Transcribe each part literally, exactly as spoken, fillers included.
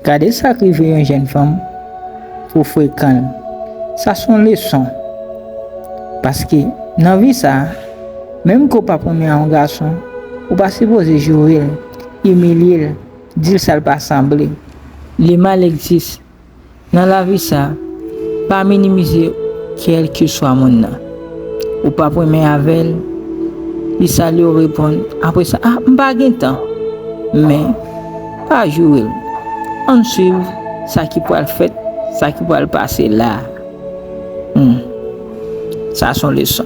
Gade sa k rive yon jèn fanm pou frekan l. Sa se yon leson. Paske nan vi sa, menm ke w p ap renmen a yon gason, ou pa sipoze joure l, imilye l, di l sa l pa sanble. Lemal egziste. Nan lavi sa, pa minimize kèlkeswa moun nan. Ou p ap renmen avè l, li salye w, reponn, apre sa, "Ah, m pa gen tan." Men, pa joure l. Ann swiv sa ki pral fèt, sa ki pral pase la. Hmm. Sa se yon leson.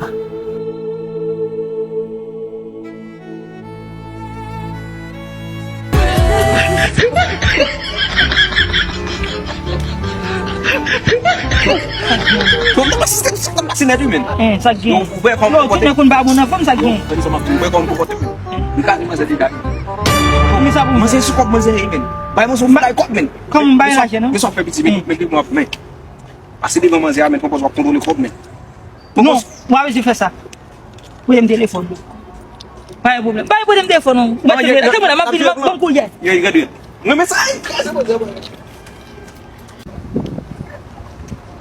Bon, mwen pa sistèm sa k ap pase nèt wi, men. Eh, sa k gen? Yo, ou wè kòman yo, ou konpòte? Tout nèg konn ba moun anfòm, sa k gen? Yo, tande sa m ap di, ou wè kòman m konpòte, men. M gade manzè deja. Pou ki sa pou manzè sou kòb manzè, men. Bay manzè yon bagay kòb, men. Kòman m bay lajan, non? Men sa w fè piti, men, men, men, men. Pase devan manzè a, men, pran pòz w ap kontwole kòb, men. Non, w pa bezwen fè sa. Voye m telefòn. Pa gen pwoblèm. Pa gen pwoblèm telefòn, non. Mwen te vle, mwen la, m ap vin, m ap ban m koulye. Yo, yo, yo. Mwen, men sa, ay, kraze manzè, mwen.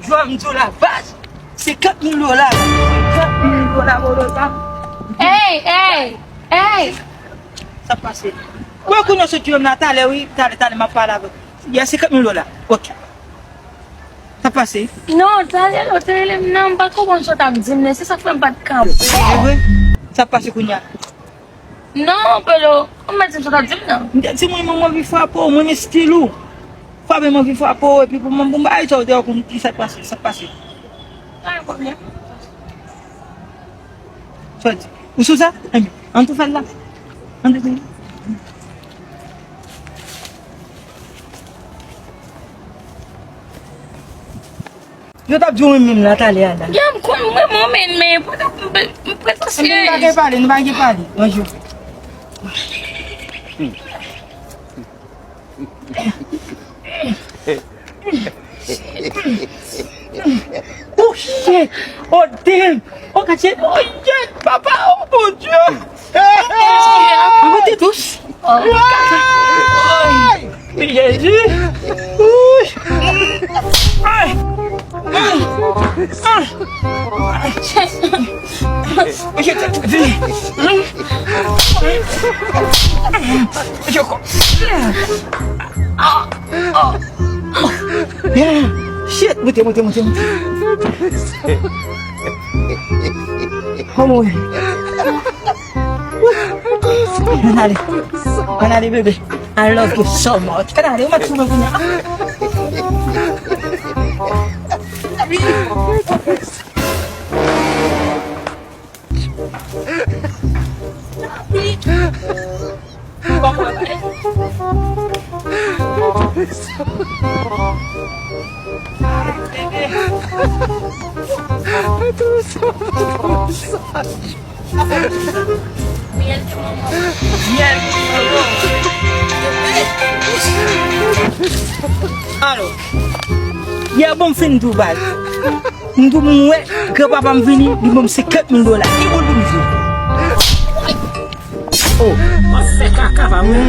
Jwa m di w la, baz. Senkant mil dola. Senkant mil dola, mwen, mwen, mwen. Ey, ey, ey. Sa pase. Mwen konnen sou di w la talè, wi. Talè, talè, m ap pale avè w. Yè, senkant mil dola. Ok. Sa pase? Non, talè, ou te rele m nan, m pa t konprann sa w t ap di m nan, se sa k fè m pa t kanpe. E vre? Sa pase kounye a? Non, Polo, ou mèt di m sa w t ap di m nan. M te di mwen, mwen, m anvi frape w, mwen, men stil ou. Frape m anvi frape w, epi pou mwen, pou m bay sa w te konn ki sa k pase, sa k pase. Pa gen pwoblèm. Sa w di? Ou sou sa? Enben, ann tou fè l la. Ann tou fè l. Yo t ap di w menm menm la talè a la. Ya, m konn mwen, mwen menm, men, men, m pretansyez. Anben, nou pa gen pale, nou pa gen pale. Bonjou. Oh shit! Oh damn! Oh, kache! Oh shit! Papa! Oh mon Dieu! Arrêtez tous! Oh, Jésus! Ouh! Shit, moute, moute, moute, moute. Ann ale. Ann ale, bebe. I love you so much. Ann ale, ou mèt sou mwen kounye a. Alo, yè bon m fin di w baz. M di w m wè granpapa m vini, li ban m senkant mil dola. Ki boul pou m jwe? Oh, w ap fè kaka pa mwen.